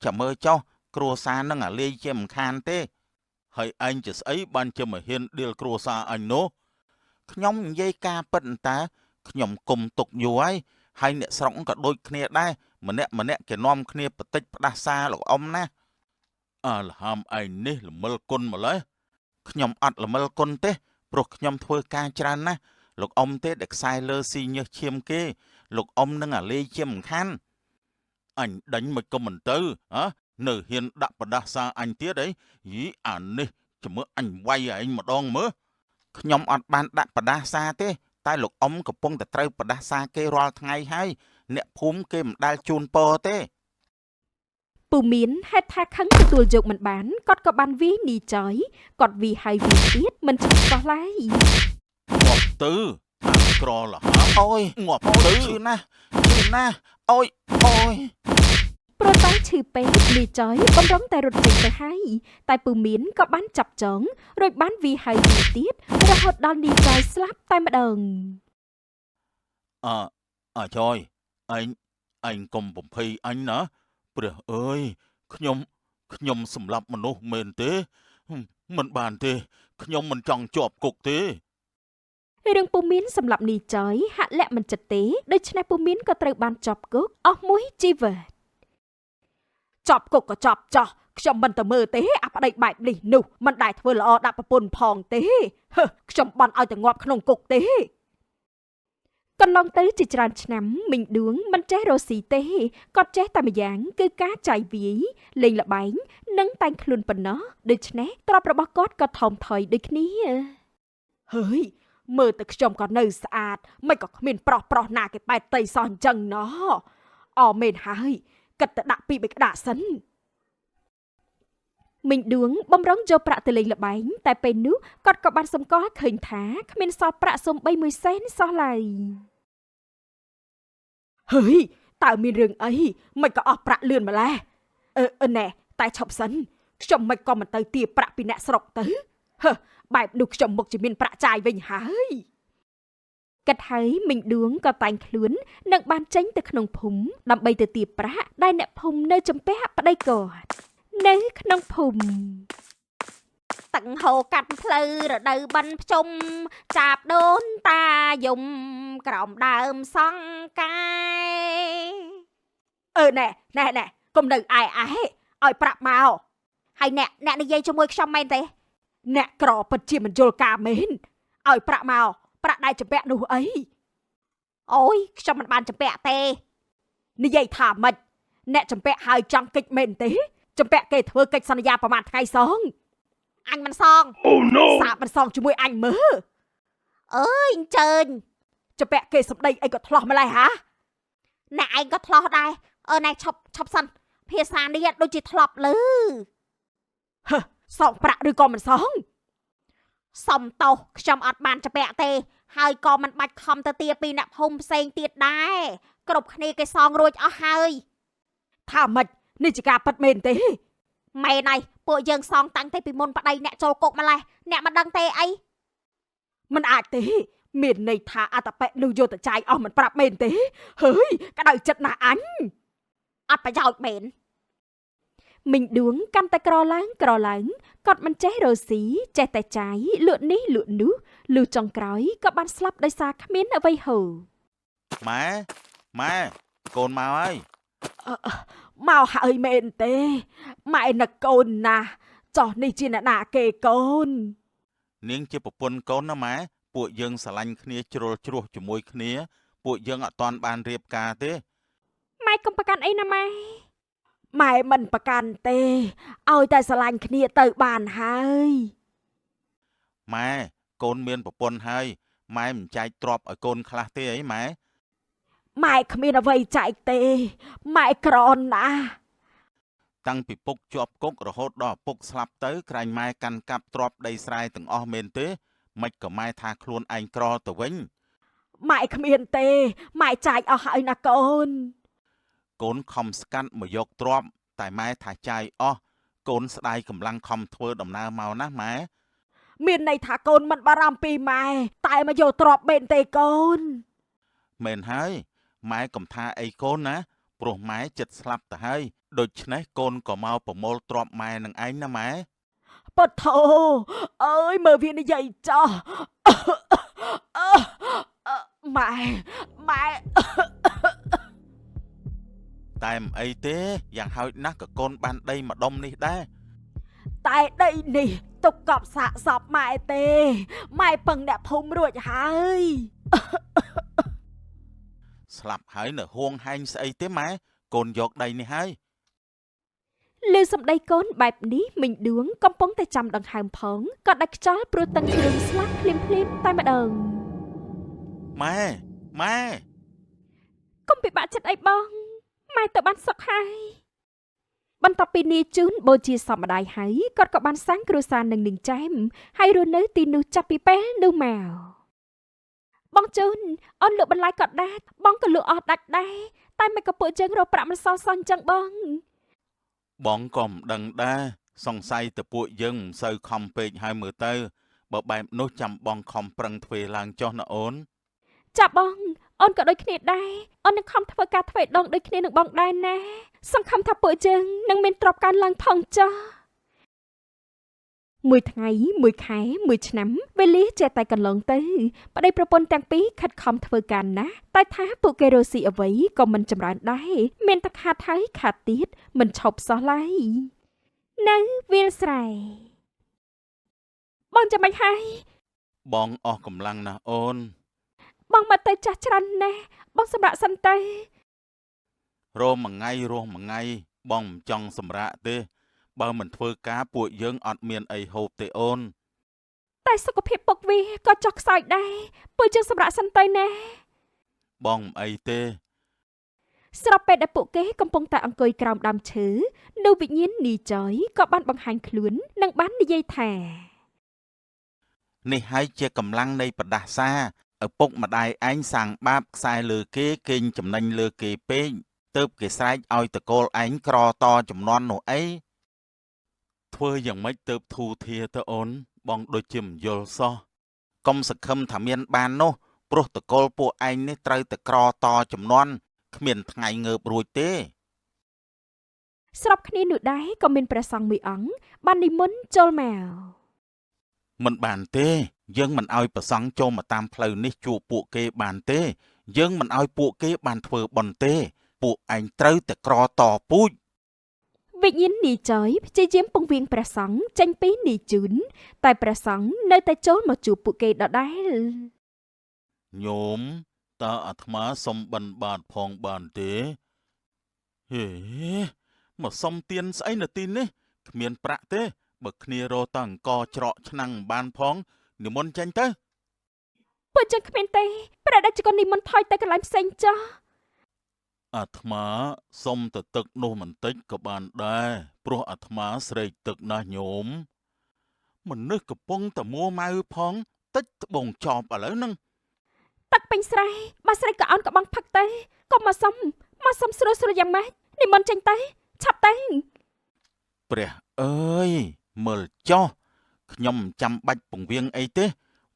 ចាំមើលចុះគ្រួសារនឹងអាលាយជាមិនខានទេហើយឯងជាស្អីបានជាមកហ៊ានដៀលគ្រួសារអញនោះខ្ញុំនិយាយការពិតតើខ្ញុំគុំទុកយូរហើយហើយអ្នកស្រុកក៏ដូចគ្នាដែរម្នាក់ម្នាក់គេនាំគ្នាបតិចផ្ដាសាលោកអ៊ំណាអើលហាមឯងនេះល្មិលគុណម្លេះខ្ញុំអត់ល្មិលគុណទេព្រោះខ្ញុំធ្វើការច្រើនណាស់លោកអ៊ំទេដែលខ្សែលើស៊ីញើសឈាមគេលោកអ៊ំនឹងអាលាយជាមិនខានអញដេញមិនក៏មិនទៅហ៎នៅហ៊ានដាក់បដាសាអញទៀតអីយីអានេះចាំមើលអញវាយឯងម្ដងមើលខ្ញុំអត់បានដាក់បដាសាទេតែលោកអ៊ំកំពុងតែត្រូវបដាសាគេរាល់ថ្ងៃហើយអ្នកភូមិគេមិនដែលជូនពរទេពូមានហេតុថាខឹងទទួលយកមិនបានគាត់ក៏បានវាយនីចយគាត់វាយហើយវាយទៀតមិនឈប់សោះឡើយងាប់ទៅក្រលហាអូយងាប់ទៅឈឺណាស់ឈឺណាស់អូយអូយព្រោះតែឈឺពេកនីចយបំរុងតែរត់ចេញទៅហើយតែពូមានក៏បានចាប់ចងរួចបានវាយហើយវាយទៀតរហូតដល់នីចយស្លាប់តែម្ដងអើចយឯងកុំបំភ័យអញណាព្រះអើយខ្ញុំសម្លាប់មនុស្សមែនទេមិនបានទេខ្ញុំមិនចង់ជាប់គុកទេរឿងពូមានសម្លាប់នីចយហាក់លាក់មិនចិត្តទេដូច្នេះពូមានក៏ត្រូវបានជាប់គុកអស់មួយជីវិតជាប់គុកក៏ជាប់ចោះខ្ញុំមិនទៅមើលទេអាប្តីបែបនេះនោះមិនដែលធ្វើល្អដាក់ប្រពន្ធផងទេហឺខ្ញុំបន់ឲ្យតែងាប់ក្នុងគុកទេកន្លងទៅជាច្រើនឆ្នាំមីងឌួងមិនចេះរកស៊ីទេគាត់ចេះតែម្យ៉ាងគឺការចាយវាយលេងល្បែងនិងតែងខ្លួនប៉ុណ្ណោះដូច្នេះទ្រព្យរបស់គាត់ក៏ថមថយដូចគ្នាហើយមើលទៅខ្ញុំក៏នៅស្អាតមិនក៏គ្មានប្រុសណាគេបែតតីសោះអញ្ចឹងណោះអមែនហើយគិតទៅដាក់ពីបិក្តាសិនមីងឌួងបំរុងយកប្រាក់ទៅលេងល្បែងតែពេលនោះគាត់ក៏បានសម្គាល់ឃើញថាគ្មានសល់ប្រាក់សូម្បីមួយសេនសោះឡើយហើយតើមានរឿងអីមិនក៏អស់ប្រាក់លឿនម្ល៉េះអឺណែតែឈប់សិនខ្ញុំមិនក៏មិនទៅទាប្រាក់ពីអ្នកស្រុកទៅហឺបែបនោះខ្ញុំមុខជាមានប្រាក់ចាយវិញហើយគិតហើយមីងឌួងក៏តែងខ្លួននិងបានចេញទៅក្នុងភូមិដើម្បីទៅទាប្រាក់ដែលអ្នកភូមិនៅចំពាក់ប្តីគាត់នៅក្នុងភូមិតឹងហូរកាត់ផ្លូវរដូវបិណ្ឌភ្ជុំចាបដូនតាយំក្រោមដើមសង្កែអឺណែណែណែកុំនៅឯឲ្យប្រាក់មកហើយអ្នកនិយាយជាមួយខ្ញុំមែនទេអ្នកក្រពិតជាមិនយល់ការមែនឲ្យប្រាក់មកប្រាក់ដែលចម្ពាក់នោះអីអូយខ្ញុំមិនបានចម្ពាក់ទេនិយាយថាម៉េចអ្នកចម្ពាក់ហើយចង់កិច្ចមែនទេចម្ពាក់គេធ្វើកិច្ចសន្យាប្រហែលថ្ងៃសងអញមិនសង Oh no សាបមិនសងជាមួយអញមើលអើយអញ្ជើញចម្ពាក់គេសម្ដីអីក៏ឆ្លោះម្ល៉េះហាអ្នកឯងក៏ឆ្លោះដែរអឺណែឈប់សិនភាសានេះដូចជាធ្លាប់ឮហឺសងប្រាក់ឬក៏មិនសងសំទោសខ្ញុំអត់បានចម្ពាក់ទេហើយក៏មិនបាច់ខំទៅទាពីអ្នកភូមិផ្សេងទៀតដែរគ្រប់គ្នាគេសងរួចអស់ហើយថាម៉េចនេះជាការពិតមែនទេមែនហើយពួកយើងសងតាំងតែពីមុនប្តីអ្នកចូលគុកម្លេះអ្នកមិនដឹងទេអីមិនអាចទេមានន័យថាអតបិនោះយកទៅចាយអស់មិនប្រាប់មែនទេហើយក្តៅចិត្តណាស់អញអត់ប្រយោជន៍មែន មីងឌួងកាន់តែក្រឡើងក្រឡើងគាត់មិនចេះរកស៊ីចេះតែចាយលក់នេះលក់នោះលុះចុងក្រោយក៏បានស្លាប់ដោយសារគ្មានអ្វីហូរ ម៉ែម៉ែកូនមកហើយ មកហើយមែនទេម៉ែនឹកកូនណាស់ចោះនេះជាអ្នកណាគេកូន នាងជាប្រពន្ធកូនណាម៉ែពួកយើងស្រឡាញ់គ្នាជ្រុលជ្រោះជាមួយគ្នាពួកយើងអត់ទាន់បានរៀបការទេ ម៉ែកុំប្រកាន់អីណាម៉ែ ម៉ែមិនប្រកាន់ទេឲ្យតែស្រឡាញ់គ្នាទៅបានហើយ ម៉ែកូនមានប្រពន្ធហើយម៉ែមិនចែកទ្រព្យឲ្យកូនខ្លះទេអីម៉ែ ម៉ែគ្មានអ្វីចែកទេម៉ែក្រណាស់ តាំងពីពុកជាប់គុករហូតដល់ឪពុកស្លាប់ទៅក្រែងម៉ែកាន់កាប់ទ្រព្យដីស្រែទាំងអស់មែនទេម៉េចក៏ម៉ែថាខ្លួនឯងក្រទៅវិញ ម៉ែគ្មានទេម៉ែចាយអស់ហើយណាកូន កូនខំស្កាត់មកយកទ្រព្យតែម៉ែថាចាយអស់កូនស្ដាយកម្លាំងខំធ្វើដំណើរមកណាស់ម៉ែ មានន័យថាកូនមិនបារម្ភពីម៉ែតែមកយកទ្រព្យមែនទេកូន មែនហើយម៉ែកុំថាអីកូនណាព្រោះម៉ែចិត្តស្លាប់ទៅហើយដូច្នេះកូនក៏មកប្រមូលទ្រព្យម៉ែនឹងឯងណាម៉ែ ពុទ្ធោអើយមើលវានិយាយចោះម៉ែម៉ែ តែមិនអីទេយ៉ាងហោចណាស់ក៏កូនបានដីម្ដុំនេះដែរ តែដីនេះទុកកប់សាកសពម៉ែទេម៉ែពឹងអ្នកភូមិរួចហើយ ស្លាប់ហើយនៅហួងហែងស្អីទេម៉ែកូនយកដីនេះហើយ ឮសម្ដីកូនបែបនេះមីងឌួងកំពុងតែចាំដង្ហើមផងក៏ដាច់ខ្យល់ព្រោះតឹងគ្រឿងស្លាប់ភ្លាមៗតែម្ដង ម៉ែម៉ែ កុំពិបាកចិត្តអីបងម៉ែទៅបានសុខហើយបន្ទាប់ពីនាយជូនបូជាសពម្ដាយហើយគាត់ក៏បានសាងគ្រួសារនឹងនាងចែមហើយរស់នៅទីនោះចាប់ពីពេលនោះមកបងជូនអូនលក់បន្លែក៏ដាច់បងក៏លក់អស់ដាច់ដែរតែមិនក៏ពួកយើងរកប្រាក់មិនសល់សោះអញ្ចឹងបង បងក៏មិនដឹងដែរសង្ស័យតែពួកយើងមិនសូវខំពេកហើយមើលទៅបើបែបនោះចាំបងខំប្រឹងធ្វើឡើងចុះណាអូន ចាបងអូនក៏ដូចគ្នាដែរអូននឹងខំធ្វើការធ្វើដងដូចគ្នានឹងបងដែរណាសង្ឃឹមថាពួកយើងនឹងមានទ្រព្យកើនឡើងផងចុះមួយថ្ងៃមួយខែមួយឆ្នាំវេលាចេះតែកន្លងទៅប្តីប្រពន្ធទាំងពីរខិតខំធ្វើការណាស់តែថាពួកគេរកស៊ីអ្វីក៏មិនចម្រើនដែរមានតែខាតហើយខាតទៀតមិនឈប់សោះឡើយនៅវាលស្រែបងចាំមិនហើយ បងអស់កម្លាំងណាស់អូន បងមកទៅចាស់ច្រើនណាស់បងសម្រាប់សិនទៅ រមមួយថ្ងៃរស់មួយថ្ងៃបងមិនចង់សម្រាកទេបើមិនធ្វើការពួកយើងអត់មានអីហូបទេអូន តែសុខភាពពុកវាក៏ចុះខ្សោយដែរពួកយើងសម្រាប់សិនទៅណា បងមិនអីទេ ស្របពេលដែលពួកគេកំពុងតែអង្គុយក្រោមដើមឈើនោះវិញ្ញាណនីចយក៏បានបង្ហាញខ្លួននិងបាននិយាយថា នេះហើយជាកម្លាំងនៃបដាសាឪពុកម្ដាយឯងសាងបាបខ្សែលើគេគេងចំណេញលើគេពេកទើបគេស្រែកឲ្យតកូលឯងក្រតចំនួននោះអីធ្វើយ៉ាងម៉េចទើបធូរធាទៅអូនបងដូចជាមិនយល់សោះកុំសង្ឃឹមថាមានបាននោះព្រោះតកូលពួកឯងនេះត្រូវតែក្រតចំនួនគ្មានថ្ងៃងើបរួចទេ ស្របគ្នានោះដែរក៏មានព្រះសង្ឃមួយអង្គបាននិមន្តចូលមក មិនបានទេយើងមិនឲ្យព្រះសង្ឃចូលមកតាមផ្លូវនេះជួបពួកគេបានទេយើងមិនឲ្យពួកគេបានធ្វើបុណ្យទេពួកឯងត្រូវតែក្រតពូជ វិញ្ញាណនីចយព្យាយាមពង្វៀងព្រះសង្ឃចេញពីនីជូនតែព្រះសង្ឃនៅតែចូលមកជួបពួកគេដដែល ញោមតើអាត្មាសុំបិណ្ឌបាតផងបានទេហេមកសុំទានស្អីនៅទីនេះគ្មានប្រាក់ទេបើគ្នារកតអង្គច្រកឆ្នាំងមិនបានផងនិមន្តចេញទៅ ពួកចឹងគ្មានទេព្រះតេជគុណនិមន្តថយទៅកន្លែងផ្សេងចុះ អាត្មាសុំទៅទឹកនោះបន្តិចក៏បានដែរព្រោះអាត្មាស្រេកទឹកណាស់ញោមមនុស្សកំពុងតែមួម៉ៅផងតិចត្បូងចប់ឥឡូវហ្នឹង ទឹកពេញស្រែបើស្រែក៏អោនក៏បងផឹកទៅកុំមកសុំមកសុំស្រួលស្រួលយ៉ាងម៉េចនិមន្តចេញទៅឆាប់ទៅ ព្រះអើយមើលចុះខ្ញុំមិនចាំបាច់ពង្វៀងអីទេ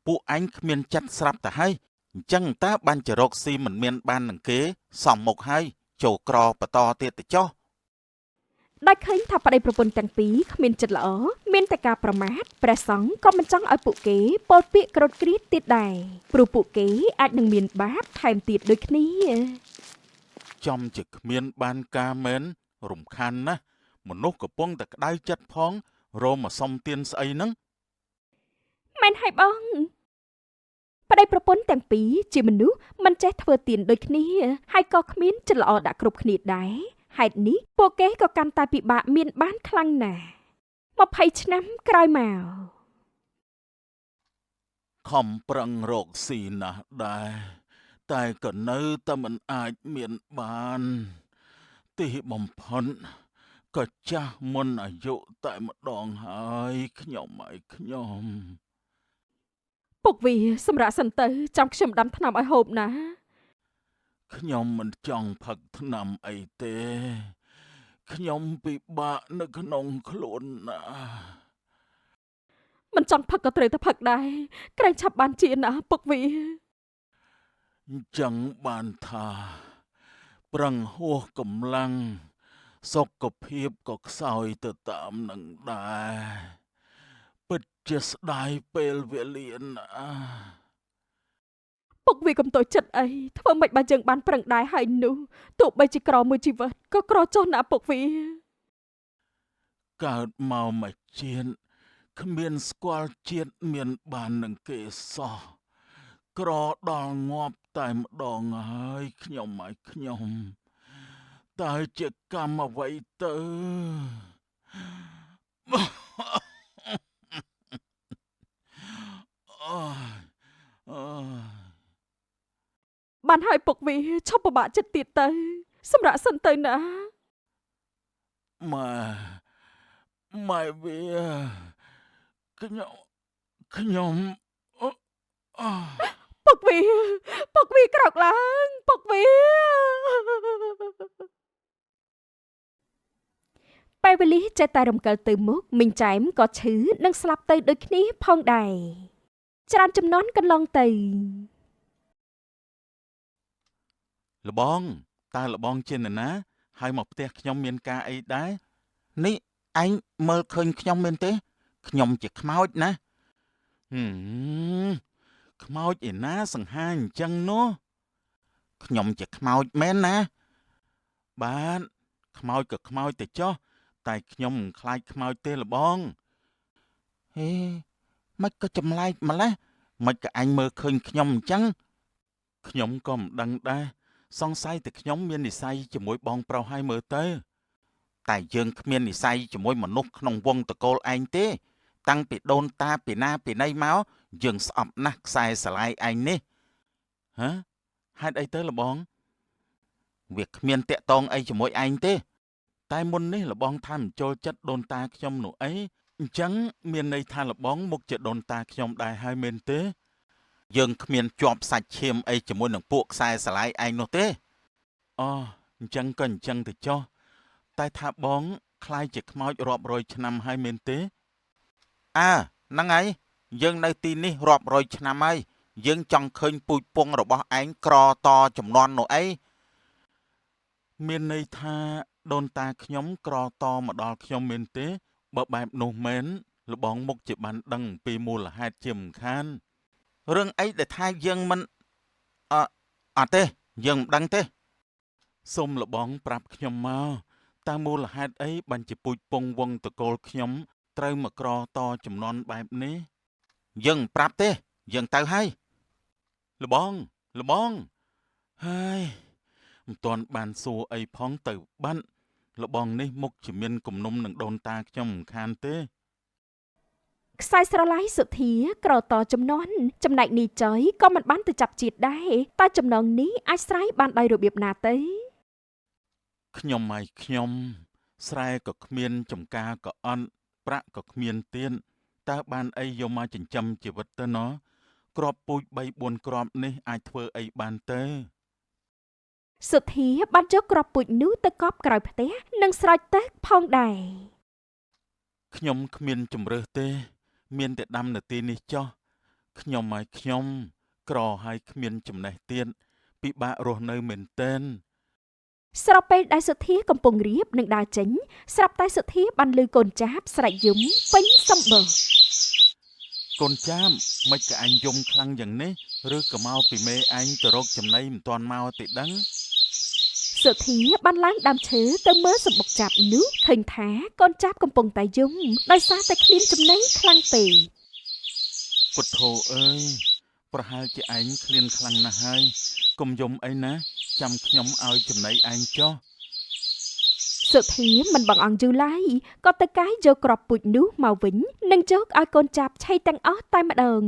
ពួកឯងគ្មានចិត្តស្រាប់ទៅហើយអញ្ចឹងតើបានចរកស៊ីមិនមានបាននឹងគេសំមុខហើយចូលក្របន្តទៀតទៅចុះ ដោយឃើញថាប្តីប្រពន្ធទាំងពីរគ្មានចិត្តល្អមានតែការប្រមាថព្រះសង្ឃក៏មិនចង់ឲ្យពួកគេពោលពាក្យក្រោតគ្រៀតទៀតដែរព្រោះពួកគេអាចនឹងមានបាបថែមទៀតដូចគ្នា ចំជាគ្មានបានការមែន រំខានណាស់មនុស្សកំពុងតែក្តៅចិត្តផងរមកសុំទានស្អីហ្នឹង មែនហើយបងប្តីប្រពន្ធទាំងពីរជាមនុស្សមិនចេះធ្វើទានដូចគ្នាហើយក៏គ្មានចិត្តល្អដាក់គ្រប់គ្នាដែរហេតុនេះពួកគេក៏កាន់តែពិបាកមានបានខ្លាំងណាស់20ឆ្នាំក្រោយមក ខំប្រឹងរកស៊ីណាស់ដែរតែក៏នៅតែមិនអាចមានបានទីបំផុតក៏ចាស់មុនអាយុតែម្ដងហើយខ្ញុំឲ្យខ្ញុំ ពុកវាសម្រាប់សិនទៅចាំខ្ញុំដាំថ្នាំឲ្យហូបណា ខ្ញុំមិនចង់ផឹកថ្នាំអីទេខ្ញុំពិបាកនៅក្នុងខ្លួនណាស់ មិនចង់ផឹកក៏ត្រូវតែផឹកដែរក្រែងឆាប់បានជាណាពុកវា អញ្ចឹងបានថាប្រឹងហួសកម្លាំងសុខភាពក៏ខ្សោយទៅតាមនឹងដែរពិតជាស្ដាយពេលវេលាណាស់ ពុកវាកុំតូចចិត្តអីធ្វើម៉េចបើយើងបានប្រឹងដែរហើយនោះទោះបីជាក្រមួយជីវិតក៏ក្រចុះណាពុកវា កើតមកមួយជាតិគ្មានស្គាល់ជាតិមានបាននឹងគេសោះក្រដល់ងាប់តែម្ដងហើយខ្ញុំឲ្យខ្ញុំតើជាកម្មអ្វីទៅ អូយអូយ បានហើយពុកវាឈប់ពិបាកចិត្តទៀតទៅ សម្រាប់សិនទៅណា ម៉ែម៉ែវាខ្ញុំខ្ញុំអឺអឺ ពុកវាពុកវាក្រោកឡើងពុកវាពេលវេលាចេះតែរំកិលទៅមុខមីងចែមក៏ឈឺនិងស្លាប់ទៅដូចគ្នាផងដែរច្រើនចំនួនកន្លងទៅ លបងតើលបងជានរណាហើយមកផ្ទះខ្ញុំមានការអីដែរនេះឯងមើលឃើញខ្ញុំមែនទេខ្ញុំជាខ្មោចណាហឹមខ្មោចឯណាសង្ហាអញ្ចឹងនោះខ្ញុំជាខ្មោចមែនណាបាទខ្មោចក៏ខ្មោចទៅចុះតែខ្ញុំមិនខ្លាចខ្មោចទេលបងហេមិនក៏ចម្លែកម្លេះមិនក៏អញមើលឃើញខ្ញុំអញ្ចឹងខ្ញុំក៏មិនដឹងដែរសង្ស័យតែខ្ញុំមាននិស័យជាមួយបងប្រុសហើយមើលទៅតែយើងគ្មាននិស័យជាមួយមនុស្សក្នុងវងតកូលឯងទេ តាំងពីដូនតាពីណាពីណីមកយើងស្អប់ណាស់ខ្សែស្រឡាយឯងនេះហ៎ហេតុអីទៅលបងវាគ្មានតាក់តងអីជាមួយឯងទេ តែមុននេះលបងថាមិនចូលចិត្តដូនតាខ្ញុំនោះអីអញ្ចឹងមានន័យថាលបងមុខជាដូនតាខ្ញុំដែរហើយមែនទេយើងគ្មានជាប់សាច់ឈាមអីជាមួយនឹងពួកខ្សែស្រឡាយឯងនោះទេអូអញ្ចឹងក៏អញ្ចឹងទៅចុះតែថាបងខ្លាយជាខ្មោចរាប់រយឆ្នាំហើយមែនទេអើហ្នឹងហើយយើងនៅទីនេះរាប់រយឆ្នាំហើយយើងចង់ឃើញពូជពងរបស់ឯងក្រតចំនួននោះអីមានន័យថាដូនតាខ្ញុំក្រតមកដល់ខ្ញុំមែនទេបើបែបនោះមែនលបងមុខជាបានដឹងពីមូលហេតុជាមិនខានរឿងអីដែលថាយើងមិនអត់ទេយើងមិនដឹងទេសូមលបងប្រាប់ខ្ញុំមកតើមូលហេតុអីបានជាពូជពងវងតកូលខ្ញុំត្រូវមកក្រតចំនួនបែបនេះយើងមិនប្រាប់ទេយើងទៅហើយលបងលបងហើយមិនទាន់បានសួរអីផងទៅបាត់លបងនេះមុខជាមានគំនុំនឹងដូនតាខ្ញុំមិនខានទេ ខ្សែស្រឡាយសុធាក្រតចំនួនចំណែកនីចុយក៏មិនបានទៅចាប់ជាតិដែរតើចំណងនេះអាចស្រាយបានដោយរបៀបណាទៅ ខ្ញុំឲ្យខ្ញុំស្រែក៏គ្មានចំការក៏អន់ប្រាក់ក៏គ្មានទៀតតើបានអីយកមកចិញ្ចឹមជីវិតទៅណោះគ្រាប់ពូជ3 4គ្រាប់នេះអាចធ្វើអីបានទេ សុធាបានយកគ្រាប់ពូជនោះទៅកប់ក្រោយផ្ទះនិងស្រោចទឹកផងដែរ ខ្ញុំគ្មានជំរើសទេ មានតែដាំនៅទីនេះចុះខ្ញុំឲ្យខ្ញុំក្រហើយគ្មានចំណេះទៀតពិបាករស់នៅមែនទែន ស្របពេលដែលសុធាកំពុងរៀបនិងដើរចេញស្រាប់តែសុធាបានឮកូនចាបស្រែកយំពេញសម្បូរ កូនចាមមិនក៏អញយំខ្លាំងយ៉ាងនេះឬក៏មកពីមេឯងទៅរកចំណីមិនទាន់មកទេដឹង សុធាបានឡើងដើមឈើទៅមើលសម្បុកចាប់នោះឃើញថាកូនចាប់កំពុងតែយំដោយសារតែឃ្លានចំណីខ្លាំងពេក ពុទ្ធោអើយប្រហែលជាឯងឃ្លានខ្លាំងណាស់ហើយកុំយំអីណាចាំខ្ញុំឲ្យចំណីឯងចុះ សុធាមិនបង្អង់យូរឡើយក៏ទៅកាយយកគ្រាប់ពូជនោះមកវិញនិងយកឲ្យកូនចាប់ឆីទាំងអស់តែម្ដង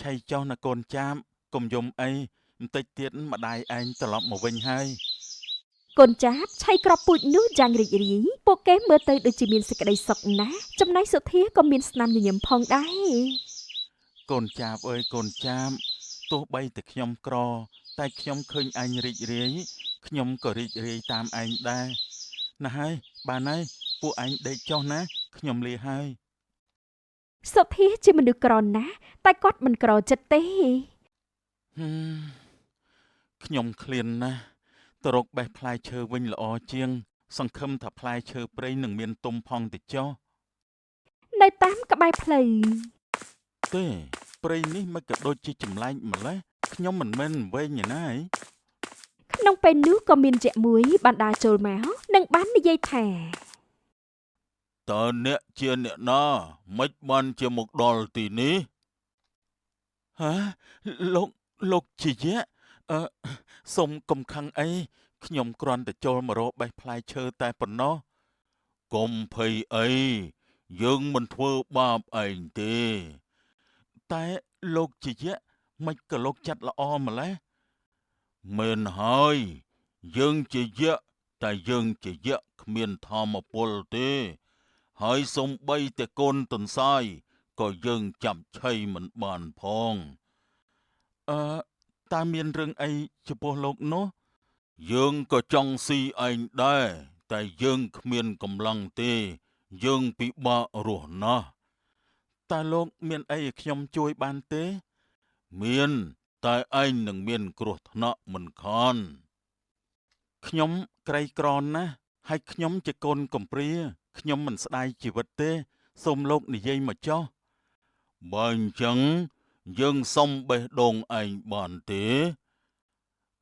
ឆីចុះណាកូនចាបកុំយំអីបន្តិចទៀតម្ដាយឯងត្រឡប់មកវិញហើយ កូនចាបឆីគ្រាប់ពូជនោះយ៉ាងរីករាយពួកគេមើលទៅដូចជាមានសេចក្តីសុខណាស់ចំណែកសុធាក៏មានស្នាមញញឹមផងដែរ កូនចាបអើយកូនចាបទោះបីតែខ្ញុំក្រ តែខ្ញុំឃើញឯងរីករាយខ្ញុំក៏រីករាយតាមឯងដែរណាស់ហើយបានហើយពួកឯងដេកចុះណាខ្ញុំលាហើយ សុធាជាមនុស្សក្រណាស់តែគាត់មិនក្រចិត្តទេ ហឹមខ្ញុំឃ្លានណាស់ទៅរកបេះផ្លែឈើវិញល្អជាង សង្ឃឹមថាផ្លែឈើព្រៃនឹងមានទុំផងទៅចុះ នៅតាមក្បែរផ្លូវ ទេព្រៃនេះមិនក៏ដូចជាចម្លែកម្លេះខ្ញុំមិនមែនវែងឯណាឯង ក្នុងពេលនោះក៏មានយក្សមួយបានដើរចូលមកនិងបាននិយាយថា តើអ្នកជាអ្នកណាមិនបានជាមកដល់ទីនេះហ៎លោកជាយក្សអឺសូមកុំខឹងអីខ្ញុំគ្រាន់តែចូលមករកបេះផ្លែឈើតែប៉ុណ្ណោះកុំភ័យអីយើងមិនធ្វើបាបឯងទេតែលោកជាយក្សមិនក៏លោកចាត់ល្អម្ល៉េះមែនហើយយើងជាយក្សតែយើងជាយក្សគ្មានធម៌ពលទេ ហើយសំបីតែកូនទន្សាយក៏យើងចាប់ឆីមិនបានផងអឺតើមានរឿងអីចំពោះលោកនោះយើងក៏ចង់ស៊ីឯងដែរតែយើងគ្មានកម្លាំងទេ យើងពិបាករស់ណាស់តើលោកមានអីឲ្យខ្ញុំជួយបានទេ មានតែឯងនឹងមានគ្រោះថ្នាក់មិនខានខ្ញុំក្រីក្រណាស់ហើយខ្ញុំជាកូនកំព្រាខ្ញុំមិនស្ដាយជីវិតទេសូមលោកនិយាយមកចុះបើអញ្ចឹងយើងសុំបេះដូងឯងបានទេ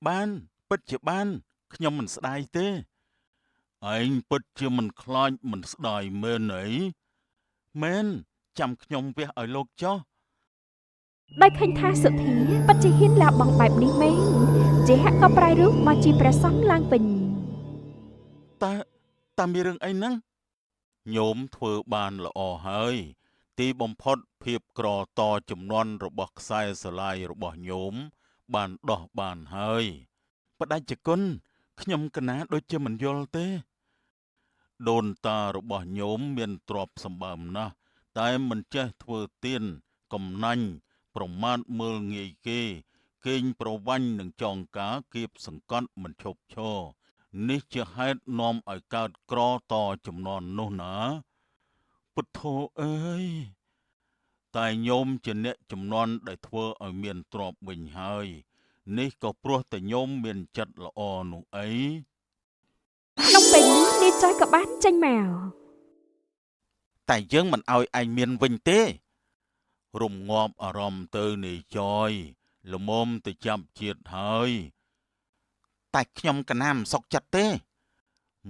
បានពិតជាបានខ្ញុំមិនស្ដាយទេឯងពិតជាមិនខ្លាចមិនស្ដាយមែនអីមែនចាំខ្ញុំវះឲ្យលោកចុះ ដោយឃើញថាសុធាពិតជាហ៊ានលះបង់បែបនេះមែនយក្សក៏ប្រែរូបមកជាព្រះសង្ឃឡើងវិញ តើមានរឿងអីហ្នឹងញោមធ្វើបានល្អហើយ ទីបំផុតភាពក្រតចំនួនរបស់ខ្សែស្រឡាយរបស់ញោមបានដោះបានហើយបដិជគុណខ្ញុំកណាដូចជាមិនយល់ទេដូនតារបស់ញោមមានទ្រព្យសម្បើមណាស់តែមិនចេះធ្វើទានកំណាញ់ប្រមាថមើលងាយគេកេងប្រវ័ញ្ចនឹងចងការគៀបសង្កត់មិនឈប់ឈរនេះជាហេតុនាំឲ្យកើតក្រតចំនួននោះណាពុទ្ធោអើយតែញោមជាអ្នកចំនួនដែលធ្វើឲ្យមានទ្រព្យវិញហើយនេះក៏ព្រោះតែញោមមានចិត្តល្អនោះអី ក្នុងពេលនេះនាយចុយក៏បានចេញមក តែយើងមិនឲ្យឯងមានវិញទេរំងាប់អារម្មណ៍ទៅនាយចយល្មមទៅចាប់ជាតិហើយតែខ្ញុំកណាមិនសុខចិត្តទេ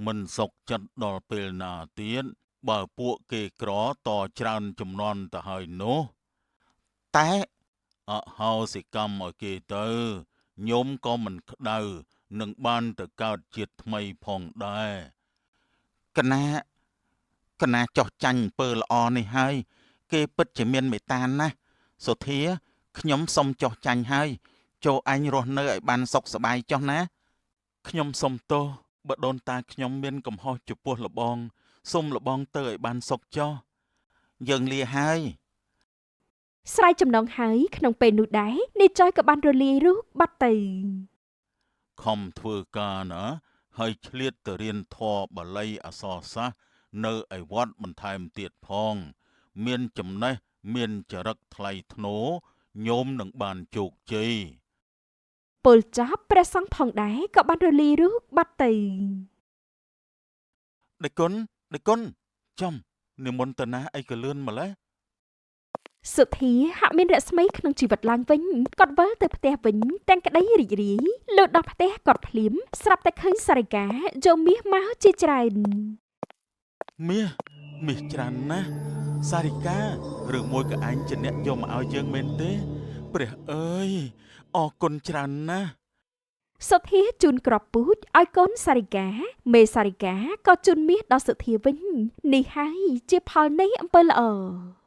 មិនសុខចិត្តដល់ពេលណាទៀតបើពួកគេក្រតច្រើនចំនួនទៅហើយនោះតែអហោសិកម្មឲ្យគេទៅញោមក៏មិនក្តៅនឹងបានទៅកើតជាតិថ្មីផងដែរកណាចោះចាញ់អំពើល្អនេះហើយគេពិតជាមានមេត្តាណាស់សុធាខ្ញុំសុំចោះចាញ់ហើយចូលឯងរស់នៅឲ្យបានសុខសប្បាយចុះណាខ្ញុំសុំទោសបើដូនតាខ្ញុំមានកំហុសចំពោះលបងសូមលបងទៅឲ្យបានសុខចុះយើងលាហើយ ស្រ័យចំណងហើយក្នុងពេលនោះដែរនាយចុយក៏បានរលាយរូបបាត់ទៅ ខំធ្វើការណាហើយឆ្លៀតទៅរៀនធម៌បាលីអក្សរសាស្ត្រនៅឯវត្តបន្ថែមទៀតផង មានចំណេះមានចរិតថ្លៃថ្នូរញោមនឹងបានជោគជ័យ ពលចប់ព្រះសង្ឃផងដែរក៏បានរលាយរូបបាត់ទៅ ដេគុណដេគុណចំនិមន្តទៅណាអីក៏លឿនម្ល៉េះ សុធាហាក់មានរស្មីក្នុងជីវិតឡើងវិញគាត់វិលទៅផ្ទះវិញទាំងក្តីរីករាយលុះដល់ផ្ទះគាត់ភ្លាមស្រាប់តែឃើញសារិកាយកមាសមកជាច្រើន មាសមាសច្រើនណាស់សារិកាឬមួយក៏ឯងជាអ្នកយកមកឲ្យយើងមែនទេ ព្រះអើយអរគុណច្រើនណាស់ សុធាជូនក្របពូជឲ្យកូនសារិកាមេសារិកាក៏ជូនមាសដល់សុធាវិញនេះហើយជាផលនៃអំពើល្អ។